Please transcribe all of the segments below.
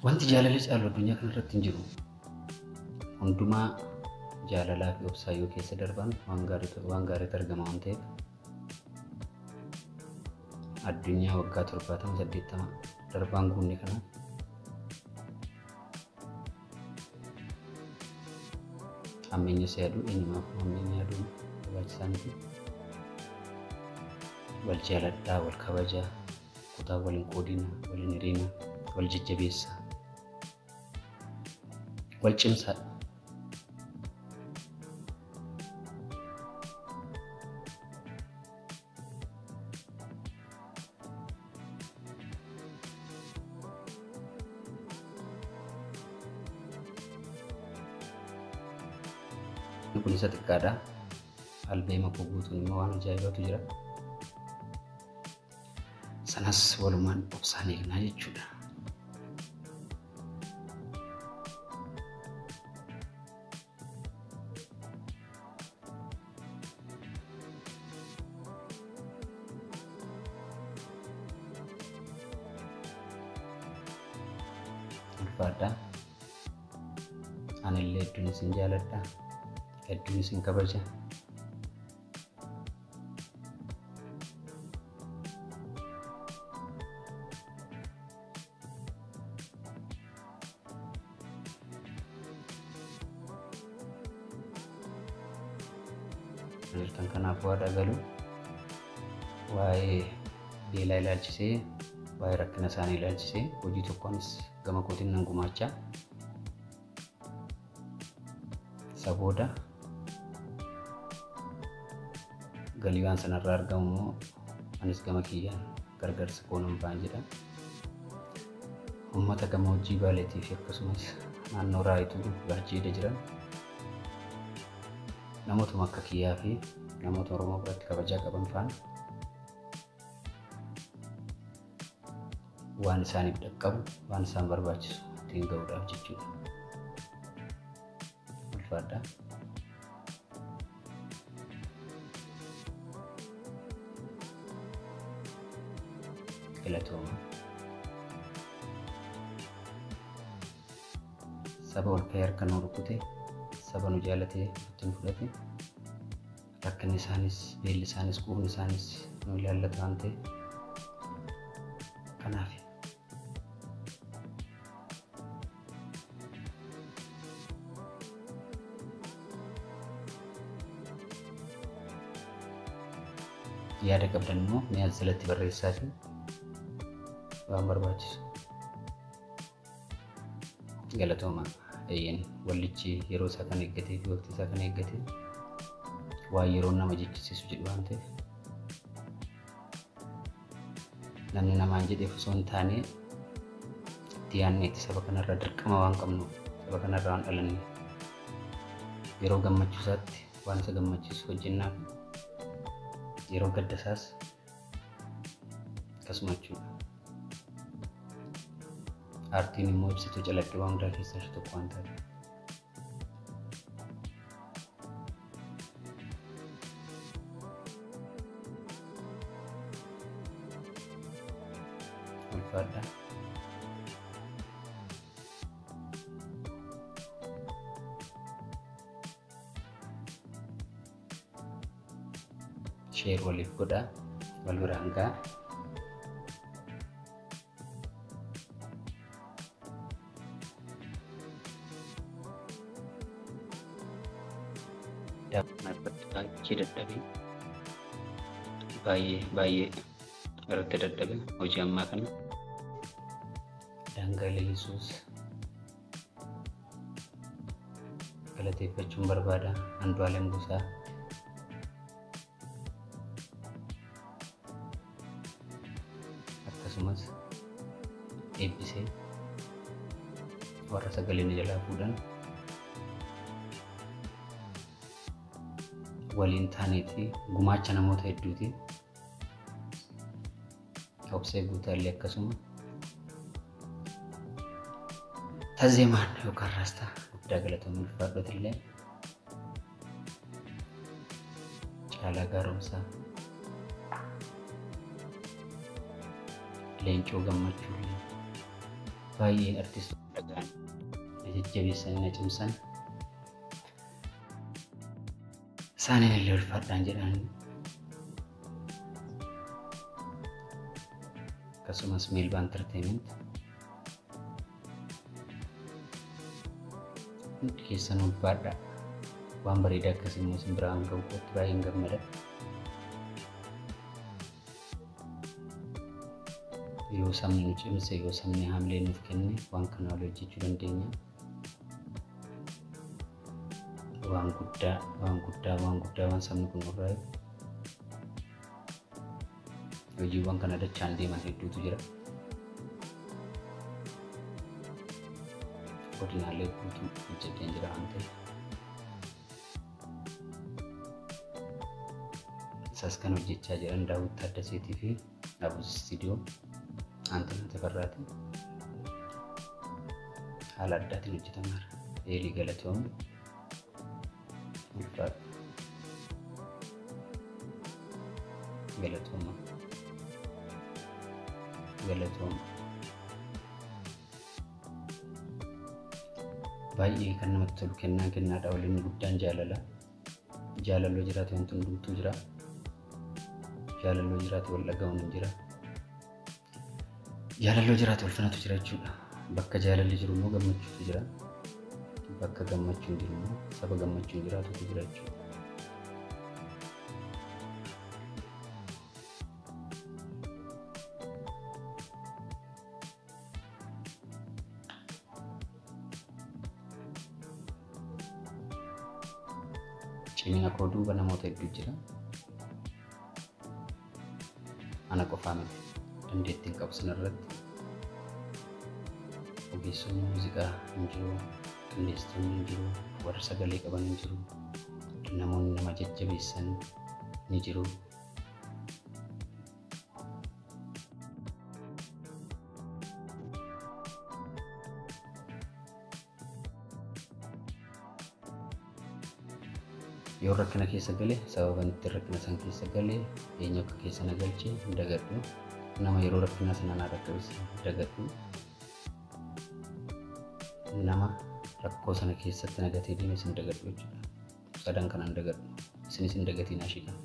Wanti jaalala caalu addunyaa kanarratti hin jiru. Hundumaa jaalalaa fi obsaa yoo keessa darban waan gaariitu argama waan ta'eef addunyaa waggaa 70-80 darbaan guunne kanaaf hammeenya isa yaaduu eenyumaaf hammeenya yaaduu barbaachisaa miti. Wal jaaladhaa, wal kabajaa, kutaa wal hin qoodina, wal hin hiriina, wal jajjabeessaa, wal cimsaa. Kun isa xiqqaadha. Albeema koo guutuun immoo waan ajaa'ibaatu jira. Sanas walumaan obsaan eegnaa jechuudha. Ulfaadha. Anillee hedduun isin jaaladha. Hedduun isin kabaja. Jirtan kanaaf waa dhagalu waa'ee beelaa ilaalchisee waa'ee rakkina isaanii ilaalchisee hojii tokkonis gama kootiin nan gumaachaa. Isa booda galii waan sanarraa argamu immoo anis gama kiyyaan gargaarsa koo nan ba'an jedha. Uummata gammoojjii Baaleetii fi akkasumas naannoo Raayituu Garjiidha jiran namootuma akka kiyyaa fi namoota Oromoo biratti kabajaa qaban faana waan isaaniif dhaqqabu waan isaan barbaachisu ittiin ga'uudhaaf jechuudha. Ulfaadha. Galatooma. Saba ol ka'ee harka nu rukute, saba nu jaalatee ofitti nu fudhate, rakkinni isaanis, beelli isaanis, quufni isaanis nu ilaallata waan ta'eef kanaaf yaada qabdan immoo mee as jalatti barreessaatii waan barbaachisu. Galatooma. Eeyyeen wallichi yeroo isaa kan eeggatee fi waqtii isaa kan eeggatee waan yeroo nama jechisiisu jedhu waan ta'eef namni namaan jedheef osoo hin taane itti yaadneetti saba kanarraa dirqama waan qabnuuf saba kanarraa waan dhalanneef yeroo gammachuu isaatti waan isa gammachiisu hojjennaaf yeroo gadda isaas akkasuma jechuudha. Aartiin immoo ibsituu calaqqee waan hundaa keessaa ishee tokko waan taateef. Ulfaadha. Sheer waliif godhaa, wal biraan gahaa. Baay'ee dadhabee baay'ee irratti dadhabe hojii ammaa kana daangaa leellisuus galateeffachuun barbaada. Andu'aalem Gosaa akkasumas eebbisee warra sagalee nu jalaa fuudhan waliin taaneeti gumaacha namoota hedduuti. Obsee Guutaallee akkasuma tazeemaan yookaan raastaa guddaa galatoomii ulfaadhotillee Caalaa Gaaromsaa Leencoo Gammachuullee Baay'een artistoota dhagaan na jajjabeessan, na cimsan. Isaaniin illee ulfaadhaan jedhan. Akkasumas Meelbaa Entertainment hundi keessan ulfaadhaa. Waan bareedaa akkasii immoo isin biraan ga'u kootti baay'een gammada. Yoo sabni nu cimse, yoo sabni haamilee nuuf kenne waan kana wal hojjechuu dandeenya. Waan guddaa, waan guddaa, waan guddaa waan sabni kun nurraa eegu. Hojiiwwan kana dachaan deeman hedduutu jira. Godinaalee guutuu hojjeteen jira waan ta'eef. Isas kan hojjechaa jiran Daawwit Taaddaseetii fi Abuus Istiidiyoo Aantanaa Tafarraatiin haala addaatiin hojjetameera. Eelii galatoom, ulfaadhu, galatooma, galatooma. Baay'ee kan namatti tolu kennaan kennaadha. Waliin guddaan jaalala. Jaalaloo jiraate wanti hundumtuu jira. Jaalaloo jiraate wal dhaga'uun hin jira. Jaalaloo jiraate ulfinatu jira jechuudha. Bakka jaalalli jiru immoo gammachuutu jira. Bakka gammachuun jiru immoo saba gammachuun jiraatutu jira jechuudha. Cimina koo duuba namoota hedduu jira. Ana qofaa miti. Dandeettiin qabu sanarratti ogeessonni muuziqaa hin jiru, qindeessitoonni hin jiru, warra sagalee qaban hin jiru, namoonni nama jajjabeessan ni jiru. Yoo rakkina keessa gale, sababa itti rakkina san keessa gale, eenyu akka keessa na galche hin dagadhu. Nama yeroo rakkina sana na dhaqqabise hin dagadhu. Nama rakkoo sana keessatti na gatee deemes hin dagadhu jechuudha. Sadan kana hin dagadhu. Isinis hin dagatiin ashii kana.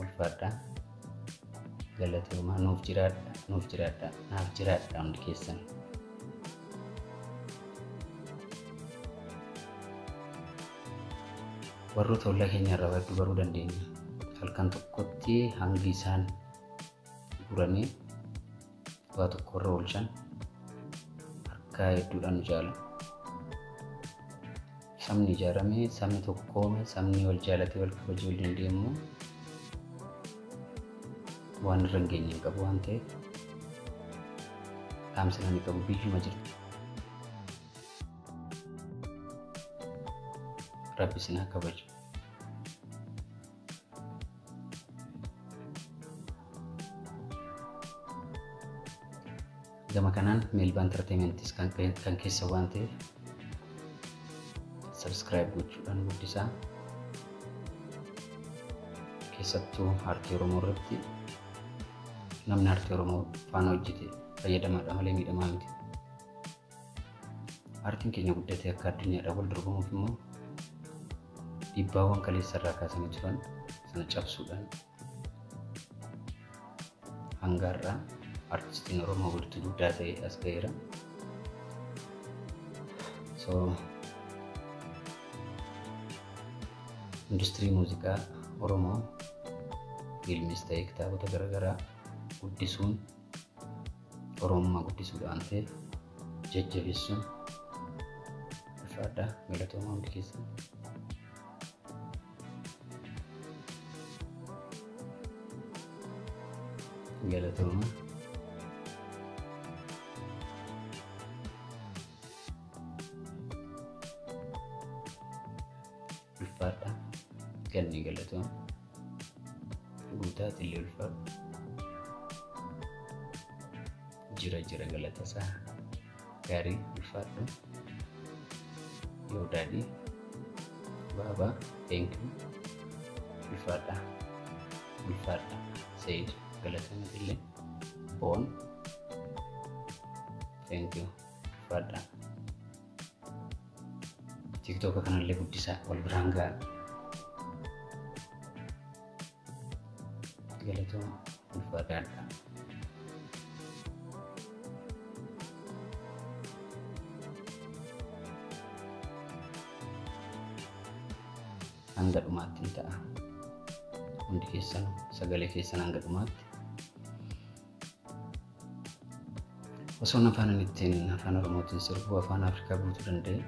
Ulfaadhaa. Galatoomaa, nuuf jiraadha, nuuf jiraadha, naaf jiraadha hundi keessan. Warroota ollaa keenya irraa hedduu baruu dandeenya. Halkan tokkotti hangi isaan guranii waa tokko irra oolchan harka hedduudhaan nu jaala. Sabni ijaarame, sabni tokkoome, sabni wal jaalatee wal kabajee wal danda'e immoo waan irra hin geenye hin qabu waan ta'eef dhaamsa namni qabu biyyuma jirti. Rabbi isin haa kabaju. Gama kanaan Meelbaa Entertainmentis kan keessa waan ta'eef subscribe gochuudhaan guddisaa. Keessattuu aartii Oromoo irratti namni aartii Oromoo faana hojjete fayyadamaadha malee miidhamaa miti. Aartiin keenya guddatee akka addunyaadhaan wal dorgomuuf immoo dhiibbaawwan kaleessa irraa kaasanii turan sana cabsuudhaan hanga har'aa artistiin Oromoo walitti guddaa ta'e as ga'eera. So industirii muuziqaa Oromoo fiilmis ta'ee kitaabota garaagaraa guddisuun Oromummaa guddisuudha waan ta'eef jajjabeessuun ulfaadhaa. Galatoomaa hundi keessan. Galatoomaa. Ulfaadhaa. Ganni galatooma. Guutaa illee ulfaadhu. Jira jira galatasaa. Gaarii ulfaadhu. Yoo daadhii. Baabaa. Thank you. Ulfaadhaa. Ulfaadhaa. Sayid galatooma illee. Boon. Thank you. Fadha. TikTok kanallee guddisaa wal biraan ga'a. Galatooma ulfaadhaadha. Hanga dhumaatti ni ta'a. Hundi keessan sagalee keessan hanga dhumaatti. Osoo afaan ittiin afaan Oromootiin sirbu afaan Afrikaa guutuu danda'e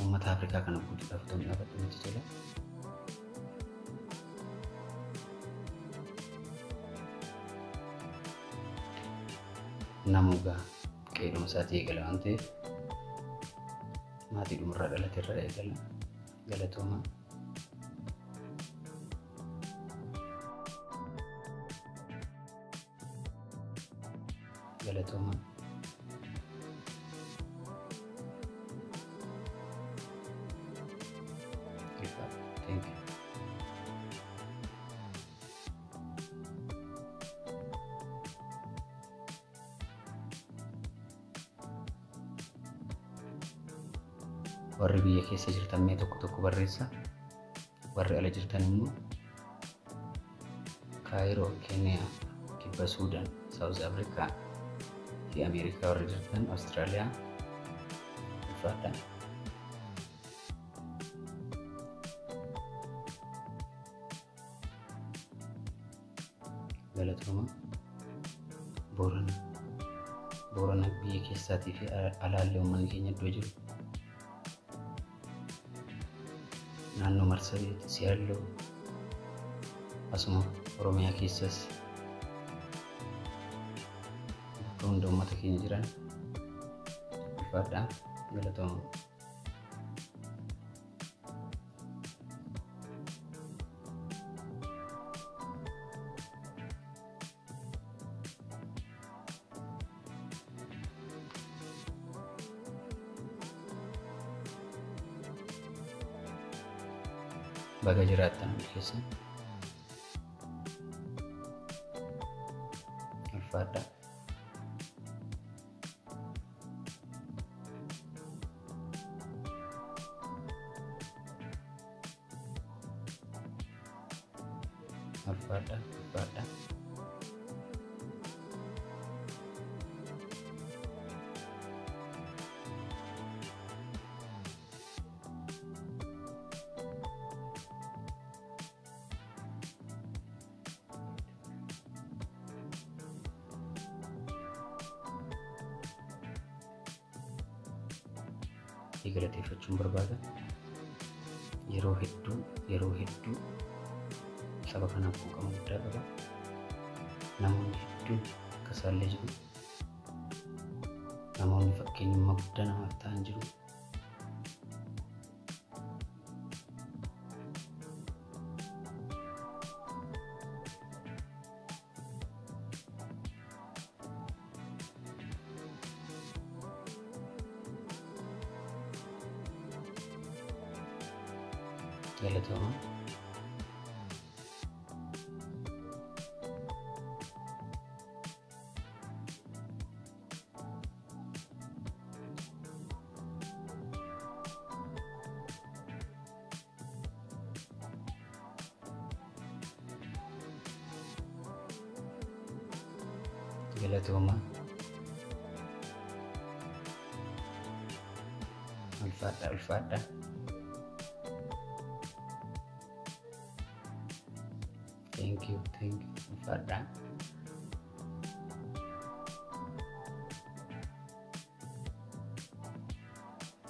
uummata Afrikaa kana guutuudhaaf otoo hin dhaabadhu natti tola. Namugaa qe'eedhuma isaatii eegala waan ta'eef maatii dhumarraa dhalate irraa eegala. Galatooma. Galatooma. Thank you. Warri biyya keessa jirtan mee tokko tokko barreessa. Warri ala jirtan immoo Kaayiroo, Keeniyaa, Kibba Suudaan, Saawuz Afrikaa fi Ameerikaa warri jirtan, Awustiraaliyaa ulfaadha. Galatooma. Boorana. Boorana biyya keessaatii fi alaallee uummanni keenya iddoo jiru. Naannoo Marsariitti, Siyaalloo, asuma Oromiyaa keessas bakka hunda uummata keenya jiran ulfaadhaa galatooma. Baga jiraattan hundi keessan ulfaadhaa. Ulfaadhaa, ulfaadhaa. Galateeffachuun barbaada. Yeroo hedduu saba kanaaf quuqama guddaa qaba. Namoonni hedduun akka isaallee jiru. Namoonni fakkeenyummaa guddaa namaaf ta'an jiru. Galatooma. Galatooma. Ulfaadha, ulfaadha. Thank you, thank you. Ulfaadha.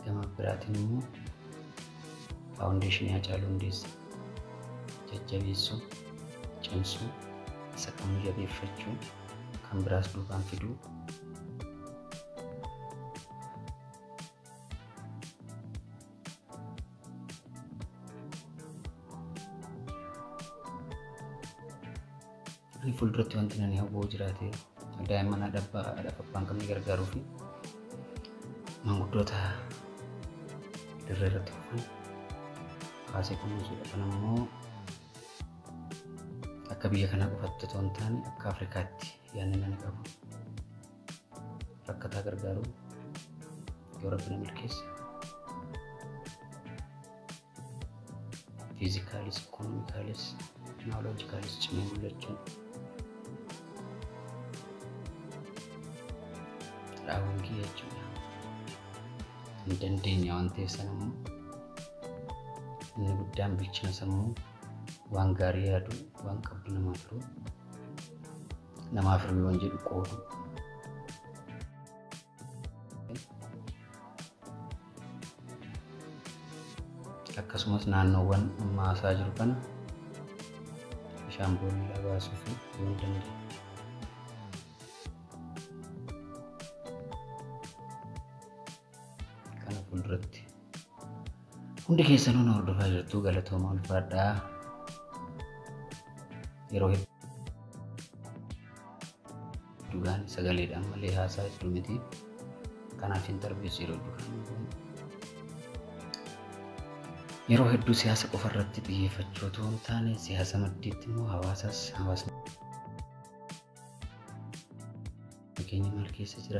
Gama biraatiin immoo faawundeeshinii Haacaaluu Hundeessaa jajjabeessuu, cimsuu, isa kamuu jabeeffachuu, kan biraas duubaan fiduu. Ani fuulduratti wanti nani hawwuu jiraate daa'imman haadha abbaan qabne gargaaruu fi maanguddoota dirree irratti kufan kaasee kunuunsuudha. Kan immoo akka Akka biyya kanaa qofaatti otoo hin taane akka Afrikaatti yaadni nani qabu. Rakkataa gargaaruu yoo Rabbi na milkeesse. Fiizikaalis, ikoonomikaalis, naawoloojikaalis cimee mul'achuun raawwan kiyya jechuudha. Hin dandeenya waan ta'eef sana immoo inni guddaan bilchina sammuu waan gaarii yaaduu, waan qabdu namaaf hiruu, namaaf hiruu yoon jedhu qoodu. Akkasumas naannoowwan amma haasaa jiru kana bishaan boollaa baasuu fi yoo hin dandeenye. Kana fuulduratti hundi keessanuu na hordofaa jirtu galatooma ulfaadhaa. Yeroo hedduu gaanii sagaleedhaan malee haasaa hedduu miti. Kanaaf hin tarbeessu yeroo hedduu kan inni yeroo hedduu siyaasa qofa irratti xiyyeeffachuu otoo hin taane siyaasa maddiitti immoo hawaasas hawaasni keenya maal keessa jira,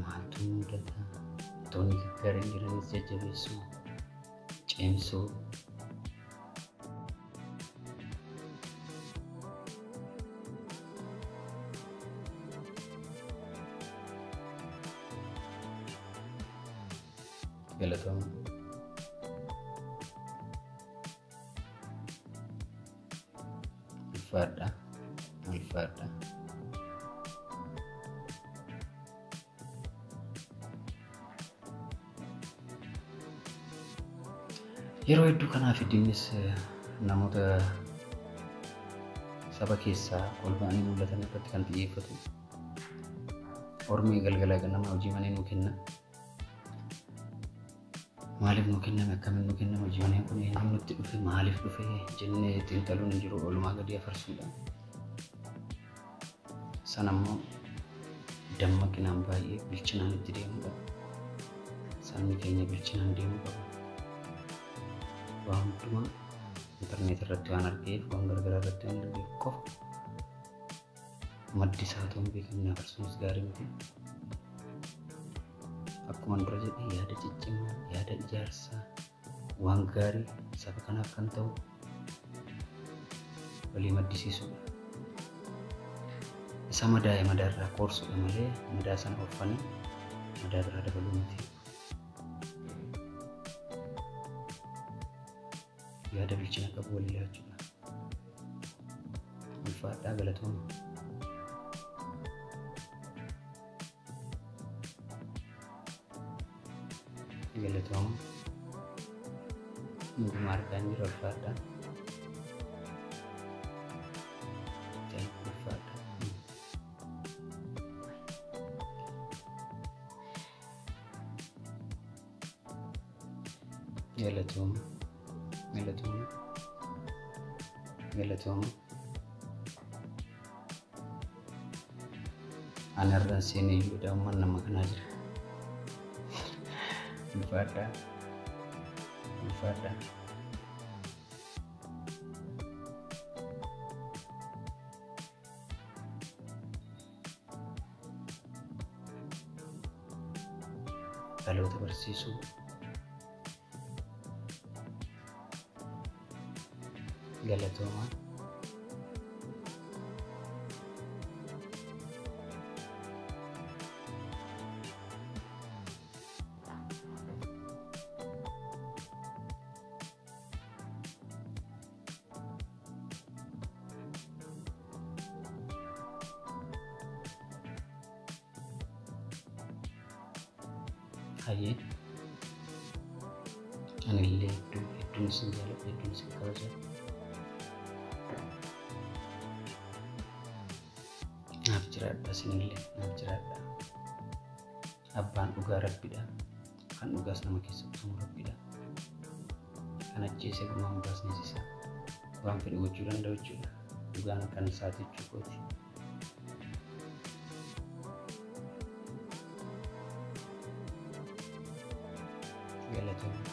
maaltu mudata, wantoonni gaggaariin jiranis jajjabeessuu, cimsuu. Galatooma. Ulfaadha. Ulfaadha. Yeroo hedduu kanaaf diinnis namoota saba keessaa ol ba'anii mul'atan irratti kan xiyyeeffatu. Ormi galgala ganama hojii manee nuu kenna. Maaliif nuu kenname, akkamiin nuu kenname, hojii maneen kun eenyuun nutti dhufe, maaliif dhufe jennee xiinxaluun hin jiru, oolumaa gadi afarsuudha. Sana immoo dammaqinaan baay'ee bilchinaan itti deemuu qaba. Sabni keenya bilchinaan deemuu qaba. Waan hundumaa intarneet irratti waan argeef, waan garagaraa irratti waan argeef qofa maddi isaa otoo hin beekamne afarsuunis gaarii miti. Akkuma dura jedhe yaada ciccimaa, yaada ijaarsaa, waan gaarii saba kanaaf kan ta'u walii maddisiisuudha. Isa madaa'e madaarraa qoorsuudha malee madaa sana oofanii madaa biraa dabaluu miti. Yaada bilchina qabu walii laachuudha. Ulfaadhaa galatooma. Galatooma. Hundumaa argaa hin jiru ulfaadhaa. Ulfaadhaa. Galatooma. Galatooma. Galatooma. Ani har'aan seenee iyyuu daa'imman nama kanaa jira. Ulfaadhaa. Ulfaadhaa. Dhaloota barsiisuu. Galatooma. Hayyee. Ani illee hedduu hedduun isin jaalladha, hedduun isin kabaja. Naaf jiraadha isinillee, naaf jiraadha. Abbaan dhugaa Rabbidha. Kan dhugaas nama keessatti uumu Rabbidha. Kan ajjeese gumaa hin baasnes isa. Waan fedhe gochuu danda'u jechuudha. Dhugaan kan isaati jechuu kooti. Galatoomna.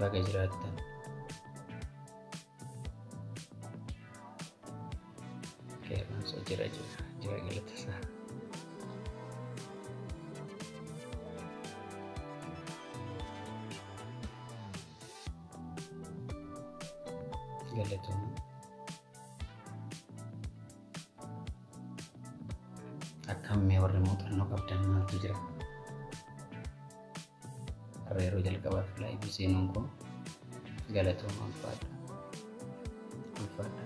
Baga jiraattan. Qeerransa jira jira jira galata isaa. Galatooma. Akkam mee warri muuxannoo qabdan maaltu jira? Har'a yeroo jalqabaaf live seenuun koo galatooma ulfaadha. Ulfaadha.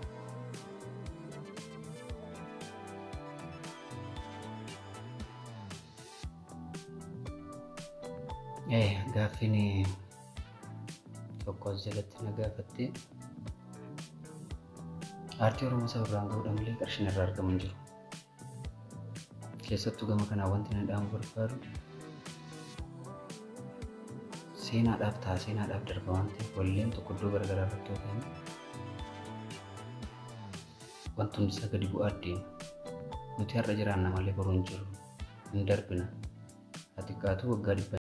Gaaffiin tokko as jalatti na gaafatte, aartii Oromoo saba biraan gahuudha malee qarshiin irraa argamu hin jiru. Keessattuu gama kanaa wanti na dhaamu barbaadu, seenaadhaaf ta'a, seenaadhaaf darba waan ta'eef, walleen tokko iddoo garaagaraa irratti yoo ta'an wanti hundi isaa gadi bu'aa deema. Nuti har'a jiraanna malee boruu hin jiru. Hin darbina. Haa xiqqaatu waggaa 100.